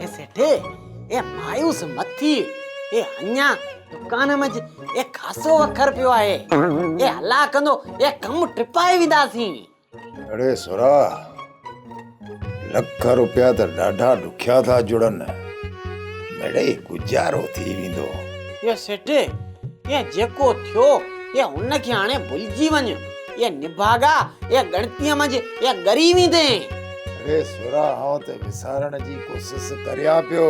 اي سيٺ، اي مايوس مت ٿي، اي اڃا دڪان منجھ اي خاصو وکر پيو آهي، اي الله ڪندو اي ڪم ٽپائي وينداسين. اڙي سورا، لک روپيا ته ڏاڍا ڏکيا ٿا جڙن، مڙئي گذارو ٿي ويندو. اي سيٺ، اي جيڪو ٿيو اي ان کي هاڻي ڀلجي وڃ، اي نڀاڳا، اي ڳڻتيء منجھ اي ڳري ويندين. اڙي سورا، آئون ته وسارڻ جي ڪوشش ڪريان پيو،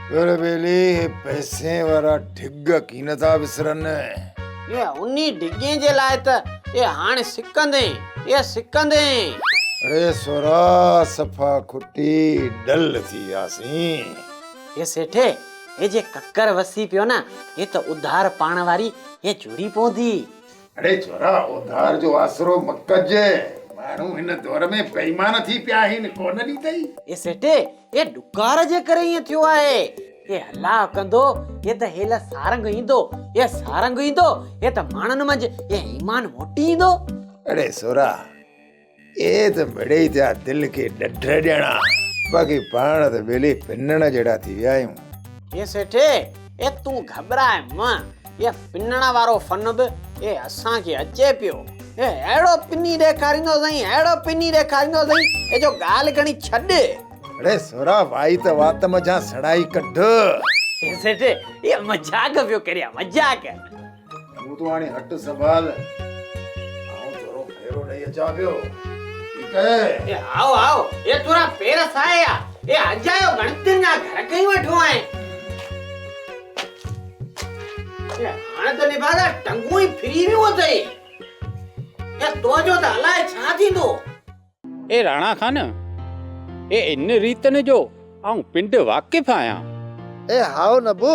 پر ٻيلي هي پئسين وارا ڍڳ ڪين ٿا وسرن. اي انهي ڍڳين جي لاء ته اي هاڻ سڪندين، اي سڪندين. اڙي سورا، صفا کٽي ڊل ٿي وياسين. اي سيٺ، هي جي ڪڪر وسي پيو نه، هي ته اڌار پاڻ واري هي جڙي پوندي. اڙي ڇورا اوڌار جو آسرو مه ڪج، ماڻهو هن دور ۾ بيمان ٿي پيا آهن، ڪونه ڏيندئي. اي سيٺ، اي ڏڪار جي ڪري ائين ٿيو آهي. اي الله ڪندو، اي ته هيل سارنگ ايندو، اي سارنگ ايندو، اي ته ماڻهن منجهه اي ايمان موٽي ايندو. اڙي سورا، اي ته مڙئي ٿيا دل کي ڏڍ ڏيڻا، باقي پاڻ ته ٻيلي پنڻ جهڙا ٿي ويا آهيون. اي سيٺ، اي تون گهٻراء مه، اي پنڻ وارو فن به اي اسان کي اچي پيو. اي اهڙو پني ڏيکاريندوسين، اهڙو پني ڏيکاريندوسين، اي جو ڳالهه کڻي ڇڏ. اڙي سورا، وائي ته وات منجهان سڙائي ڪڍ. اي سيٺ، اي مذاق پيو ڪريان، مذاق. تون ٿو هاڻي هٽ سنڀال، آئون ٿورو ڦيرو ڏئي اچان پيو، ٺيڪ آهي؟ اي هائو هائو، اي تورا پير ساهي آ، اي اجايو ڳڻتين جا گهر ڪئي ويٺو آهين. اي هاڻي ته نڀاڳا ٽنگون ئي ڦري ويون اٿئي، اي تو جو ته الائي ڇا ٿيندو. اي راڻا خان، اي ان ريتن جو آئون پنڊ واقف آهيان. اي هائو نبو،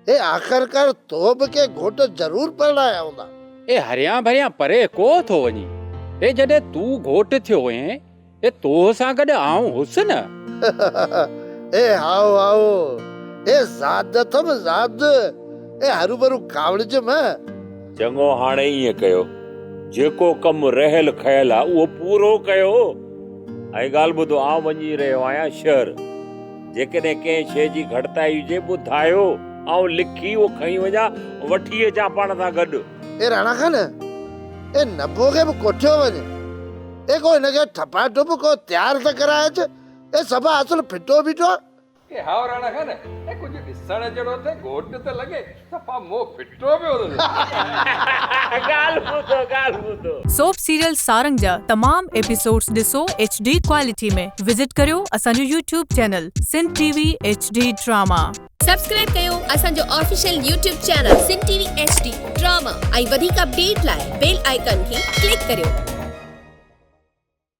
اي آخرڪار تو به ڪي گهوٽ ضرور پرڻايا هوندا. اي هريان ڀريان پري ڪو ٿو وڃين. اي جڏهن تون گهوٽ ٿيو هئين، اي تو سان گڏ آئون هوس نه. اي هائو هائو، اي زاد اٿم زاد، اي هروڀرو ڪاوڙج مه. چڱو هاڻي ائين ڪيو، جيڪو ڪم رهيل کيل آ اهو پورو ڪيو ۽ ڳالهه ٻڌو آئون وڃي رهيو آهيان شهر، جيڪڏهن ڪنهن شيء جي گهٽتائي هجي ٻڌايو، آئون لکي اهو کڻي وڃان، وٺي اچان پاڻ سان گڏ. اي راڻا خان، اي نبو کي به ڪوٺيو وڃ، اي ڪو هن کي ٺپا ٺپ ڪو تيار ته ڪرائي اچ، اي صفا اصل ڦٽو بيٺو آ. ڪي هائو راڻا خان، اي ڪجهه ڏسڻ جهڙو اٿئي، گهوٽ ته لڳي، صفا منهن ڦٽو پيو اٿس. ڳالهه ٻڌو ڳالهه ٻڌو. سوپ سيريل سارنگ جا تمام ايپيسوڊس ڏسو ايڇ ڊي ڪوالٽي ۾ وزٽ ڪريو اسان جو YouTube channel Sindh T V H D drama. Subscribe ڪيو اسان جو official YouTube channel Sindh T V H D drama ۽ وڌيڪ اپڊيٽ لاء بيل آئيڪان کي ڪلڪ ڪريو.